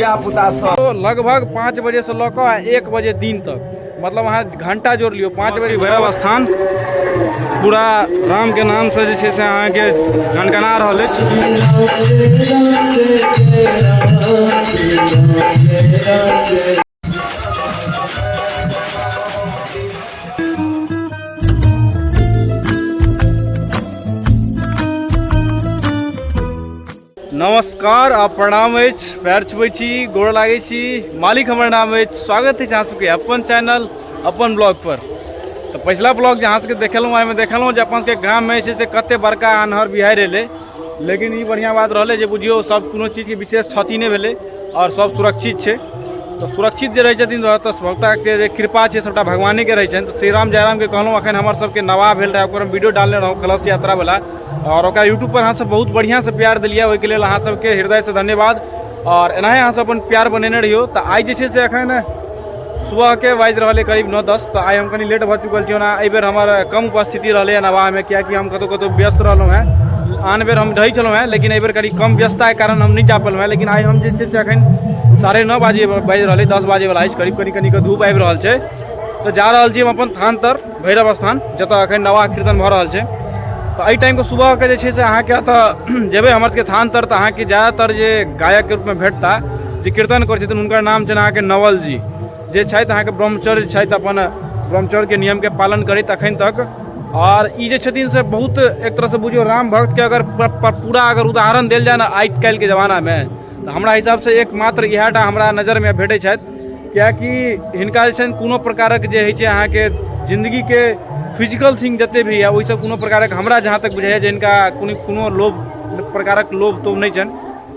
धिया पुता सब। लगभग 5 बजे से लऽ कऽ 1 बजे दिन तक, मतलब अहाँ घंटा जोड़ लियौ, 5 बजे भैरव स्थान पूरा राम के नाम से जे छै से अहाँके गनगना रहल अछि। नमस्कार आ प्रणाम अछि, पैर छुबै छी, गोर लागै छी, मालिक हमर नाम अछि। स्वागत अछि अहाँ सबके अपन चैनल अपन ब्लॉग पर। तऽ पछिला ब्लॉग जे अहाँ सबके देखेलहुँ ओहिमे देखेलहुँ जे अपन सबके गाममे जे छै से कते बड़का अन्हर बिहाड़ि एलै, लेकिन ई बढ़िआँ बात रहलै जे बुझियौ सब कोनो चीजके विशेष क्षति नहि भेलै आओर सब सुरक्षित छै। तऽ सुरक्षित जे रहै छथिन तऽ सबटाके जे कृपा छै सबटा भगवानेके रहै छनि। तऽ श्रीराम जयरामके कहलहुँ, एखन हमर सबके नवाह भेल रहै, ओकर हम वीडियो डालने रहौँ कलश यात्रावला, आओर ओकरा यूट्यूबपर अहाँ सब बहुत बढ़िआँसँ प्यार देलियै, ओहिके लेल अहाँ सबके हृदयसँ धन्यवाद। आओर एनाहे अहाँ सब अपन प्यार बनेने रहियौ। तऽ आइ जे छै से एखन सुबहके बाजि रहल अइ करीब 9-10, तऽ आइ हम कनि लेट भऽ चुकल छी। ओना एहिबेर हमर कम उपस्थिति रहलै नवाहमे, कियाकि हम कतहु कतहु व्यस्त रहलहुँ हेँ। आन बेर हम रहै छलहुँ हेँ, लेकिन एहिबेर कनि कम व्यस्तताके कारण हम नहि जा पयलहुँ हेँ। लेकिन आइ हम जे छै से एखन 9:30 बाजि रहल अइ, 10 बाजैवला अछि करीब, कनि कनिके धूप आबि रहल छै। तऽ जा रहल छी हम अपन थान तर, भैरव स्थान, जतऽ एखन नवाह कीर्तन भऽ रहल छै। तऽ एहि टाइमके सुबहके जे छै से अहाँके एतऽ जेबै हमर सबके थान तर, तऽ अहाँके ज्यादातर जे गायकके रूपमे भेटता जे कीर्तन करै छथिन, हुनकर नाम छनि अहाँके नवल जी, जे छथि अहाँके ब्रह्मचर्य छथि, अपन ब्रह्मचर्यके नियमके पालन करैत एखन तक। आओर ई जे छथिन से बहुत एक तरहसँ बुझियौ राम भक्तके अगर पूरा अगर उदाहरण देल जाय ने आइ काल्हिके जमानामे, तऽ हमरा हिसाबसँ एकमात्र इएह टा हमरा नजरमे भेटै छथि। किएकि हिनका जे छनि कोनो प्रकारक जे होइ छै अहाँके जिन्दगीके फिजिकल थिंग जते भी यऽ, ओहिसँ कोनो प्रकारक हमरा जहाँ तक बुझाइए जे हिनका कोनो कोनो लोभ प्रकारक लोभ तोभ नहि छनि।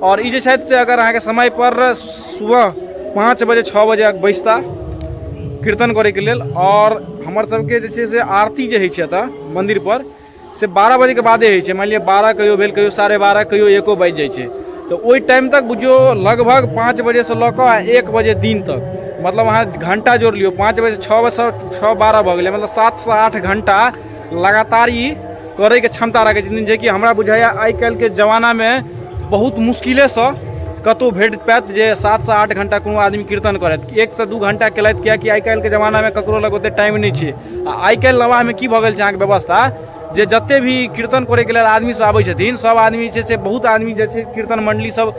आओर ई जे छथि से अगर अहाँके समयपर सुबह 5 बजे 6 बजे बैसता कीर्तन करैके लेल, आओर हमर सबके जे छै से आरती जे होइ छै एतऽ मन्दिरपर से 12 बजेके बादे होइ छै। मानि लिअ 12 कहियो भेल, कहियो 12:30, कहियो 1 बाजि जाइ छै। तऽ ओहि टाइम तक बुझियौ लगभग 5 बजेसँ लऽ कऽ 1 बजे दिन तक, मतलब अहाँ घंटा जोड़ लियौ, 5 बजे 6 बजेसँ 6:12 भऽ गेलै, मतलब 7 से 8 घंटा लगातार ई करैके क्षमता राखै छथिन, जेकि हमरा बुझाइए आइ काल्हिके जमानामे बहुत मुश्किलेसँ कतहु भेट पायत जे 7 से 8 घंटा कोनो आदमी कीर्तन करत। 1 से 2 घंटा केलथि, किएकि आइ काल्हिके जमानामे ककरो लग ओतेक टाइम नहि छै। आ आइ काल्हि नवाहमे की भऽ गेल छै अहाँके व्यवस्था, जे जते भी कीर्तन करैके लेल आदमी सब आबै छथिन, सब आदमी जे छै से बहुत आदमी जे छै कीर्तन मण्डली सब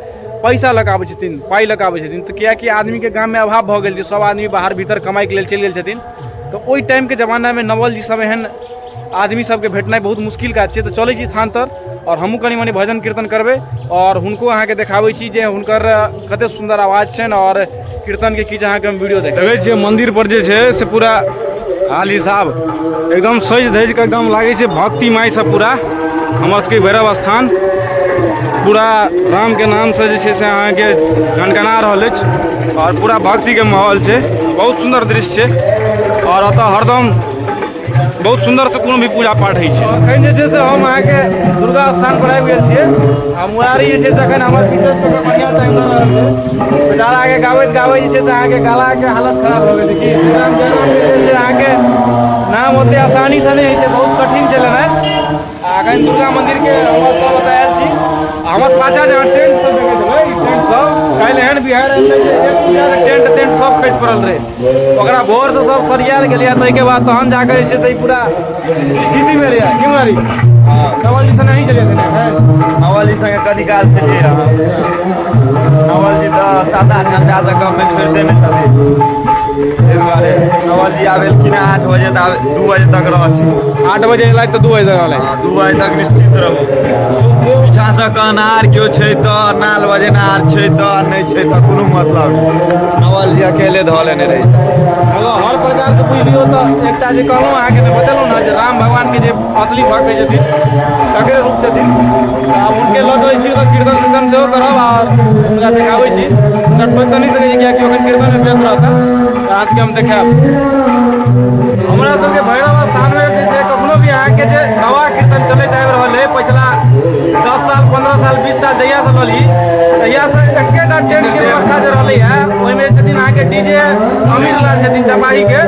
पैसा लऽ कऽ आबै छथिन, पाइ लऽ कऽ आबै छथिन। तऽ किएकि आदमीके गाममे अभाव भऽ गेल छै, सब आदमी बाहर भीतर कमाइके लेल चलि गेल छथिन। तऽ ओहि टाइमके जमानामे नवल जी सब एहन आदमी सबके भेटनाइ बहुत मुश्किल काज छै। तऽ चलै छी थान तर, आओर हमहूँ कनि मनि भजन कीर्तन करबै, आओर हुनको अहाँके देखाबै छी जे हुनकर कते सुन्दर आवाज छनि, आओर कीर्तनके किछु अहाँके हम वीडियो देखै छियै। मन्दिर पर जे छै से पूरा हाल हिसाब एकदम सजि धजि कऽ एकदम लागै छै भक्तिमय सब पूरा हमर सबके भैरव स्थान पूरा रामके नामसँ जे छै से अहाँके गनगना रहल अछि, आओर पूरा भक्तिके माहौल छै। बहुत सुन्दर दृश्य छै, आओर एतऽ हरदम बहुत सुन्दर से कोनो भी पूजा पाठ होइ छै। एखन जे छै से हम अहाँके दुर्गा स्थान पर आबि गेल छियै, आ मुरारी जे छै से एखन हमर विशेष कऽ कऽ बढ़िआँ टाइम दऽ रहल छै। बेचाराके गाबैत गाबैत जे छै से अहाँके गलाके हालत खराब भऽ गेल छै। कि श्रीराम जयराम जे छै से अहाँके नाम ओते आसानीसँ नहि होइ छै, बहुत कठिन छै लेनाइ। आ एखन दुर्गा मन्दिरके हमर सब ओतऽ आयल छी। आ हमर पाछा जे अहाँ टेंट सब देखैत हेबै, ई टेंट सब काल्हि एहन बिहार आयल रहै जे एक पूजाके टेंट तेंट सब खसि पड़ल रहै, ओकरा भोरसँ सब सरियायल गेलैए, ताहिके बाद तहन जाकऽ जे छै से ई पूरा स्थितिमे रहै। की मुरारी, नवल जी से नहीं चलिए? नवल जी संगे कनी काल छलियै। नवल जी तऽ 7-8 घंटासँ कममे छोड़िते नहि छथिन, ताहि दुआरे नवल जी आब एलखिन हँ 8 बजे, तऽ आब 2 बजे तक रहथिन। 8 बजे एलथि तऽ 2 बजे तक रहलथि। हँ, 2 बजे तक निश्चित रहू। पीछासँ कहनार केओ छै तऽ नाल बजेनार छै तऽ नहि छै तऽ कोनो मतलब नहि, नवल जी अकेले धऽ लेने रहै छथिन। मतलब हर प्रकारसँ बुझि लियौ तऽ एकटा जे कहलहुँ अहाँके जे बतेलहुँ ने जे राम भगवानके जे असली भक्त होइ छथिन तकरे रूप छथिन। तऽ आब हुनके लऽ चलै छी, तऽ कीर्तन वीर्तन सेहो करब आओर हुनका देखाबै छी। हुनका टोकि तऽ नहि सकै छी कियाकि ओखन कीर्तनमे व्यस्त रहता, तऽ अहाँ सबके हम देखायब। हमरा सबके भैरव स्थानमे जे छै कखनो भी अहाँके जे नवा कीर्तन चलैत आबि रहल है पछिला 10 साल 15 साल 20 साल जहियासँ रहली तहियासँ एकेटा टेंटके व्यवस्था जे रहलै है, ओहिमे छथिन अहाँके डी जे अमित लाल छथिन चपाहीके,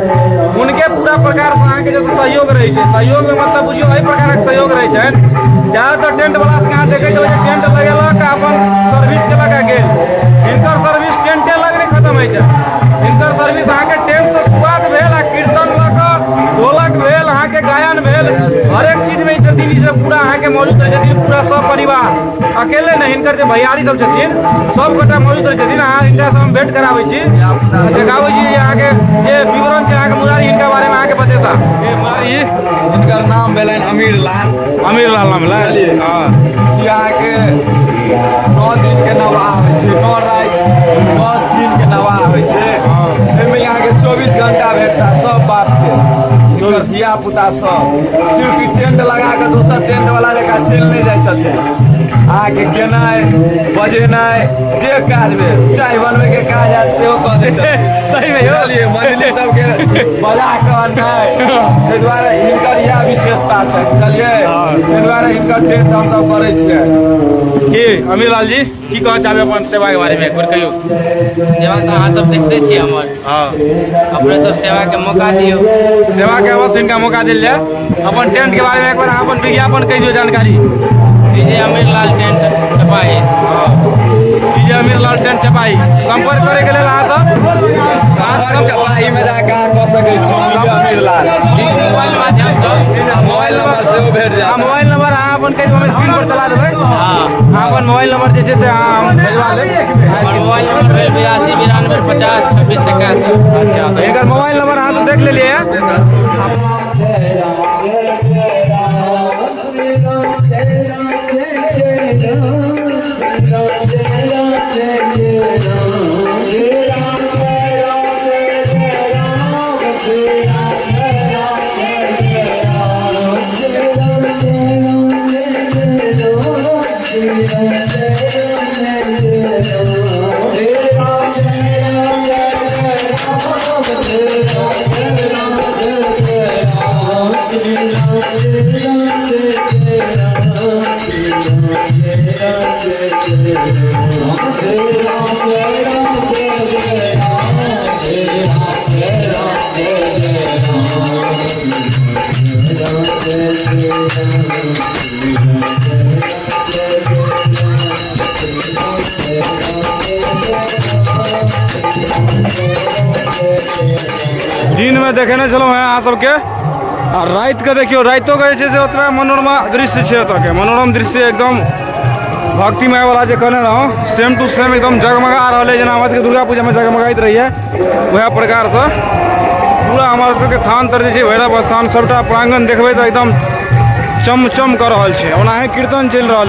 हुनके पूरा प्रकारसँ अहाँके जे सहयोग रहै छै। सहयोगमे मतलब बुझियौ एहि प्रकारक सहयोग रहै छनि, ज्यादातर टेंट वाला सबके अहाँ देखैत हेबै जे टेंट लगेलक आ अपन सर्विस केलक आ गेल। हिनकर सर्विस टेंट नाम अछि। हिनकर सर्विस अहाँके टेंटसँ शुरुआत भेल आ कीर्तन लऽ कऽ ढोलक भेल, अहाँके गायन भेल, हरेक चीजमे ई छथिन। ई सब पूरा अहाँके मौजूद रहै छथिन, पूरा सब परिवार, अकेले नहि, हिनकर जे भैयारी सब छथिन सब गोटा मौजूद रहै छथिन। अहाँ हिनका से हम भेंट कराबै छी, देखाबै छी अहाँके जे विवरण छै, अहाँके मुरारी हिनका बारेमे अहाँके बतेता। ए मुरारी, हिनकर नाम भेलनि अमीर लाल। अमीर लाल नाम भेलै। हँ। ई अहाँके 9 दिन के नवाह होइ छै, 9 राति 10 दिन के नवाह होइ छै। एहिमे अहाँके 24 घंटा भेटता सब बाप के, हिनकर धिया पुता सब। सिर्फ ई टेंट लगा कऽ दोसर टेंट वाला जकाँ चलि नहि जाइ छथिन। अहाँके गेनाइ बजेनाइ जे काज भेल, चाय बनबैके काज हैत सेहो कऽ दै छथिन। सही में यौ। बुझलियै, मंडली सबके बजा कऽ अननाइ, ताहि दुआरे हिनकर इएह विशेषता छै, बुझलियै? ताहि दुआरे हिनकर टेंट हमसब करै छियै। की अमीर लाल जी, की कहऽ चाहबै अपन सेवाके बारेमे एक बेर कहियौ। सेवा तऽ अहाँ सब देखते छियै हमर। हँ। अपने सब सेवाके मौका दियौ। सेवाके अवश्य हिनका मौका देल जाय। अपन टेंट के बारे में एक बार अहाँ अपन विज्ञापन कहि दियौ, जानकारी। डीजे अमीर लाल टेंट चपाही। डीजे अमीर लाल टेंट चपाही, संपर्क करे के लेल अहाँ सब चपाही में जाके अहाँ कऽ सकै छी। डीजे अमीर लाल मोबाइल माध्यमसँ मोबाइल नंबर सेहो भेट जायत। मोबाइल नंबर अहाँ अपन कहि दियौ, हम स्क्रीन पर चला देबै। हँ। अहाँ अपन मोबाइल नंबर जे छै से अहाँ हम भेजवा लेब। हमर मोबाइल नंबर भेल 82 92 50 26 81। अच्छा, तऽ एकर मोबाइल नंबर अहाँ सब देख लेलियै। दिनमे देखेने छलहुँ हेँ अहाँ सबके, आ रातिके देखियौ, रातिोके जे छै से ओतबे मनोरमा दृश्य छै। एतऽके मनोरम दृश्य एकदम भक्तिमय वाला जे कहने रहौं, सेम टू सेम एकदम जगमगा रहल है, जेना हमरा सबके दुर्गा पूजामे जगमगाइत रहैए वएह प्रकारसँ पूरा हमर सबके थान तर जे छै भैरव स्थान, सबटा प्रांगण देखबै तऽ एकदम चमचम कऽ रहल छै। ओनाहे कीर्तन चलि रहल।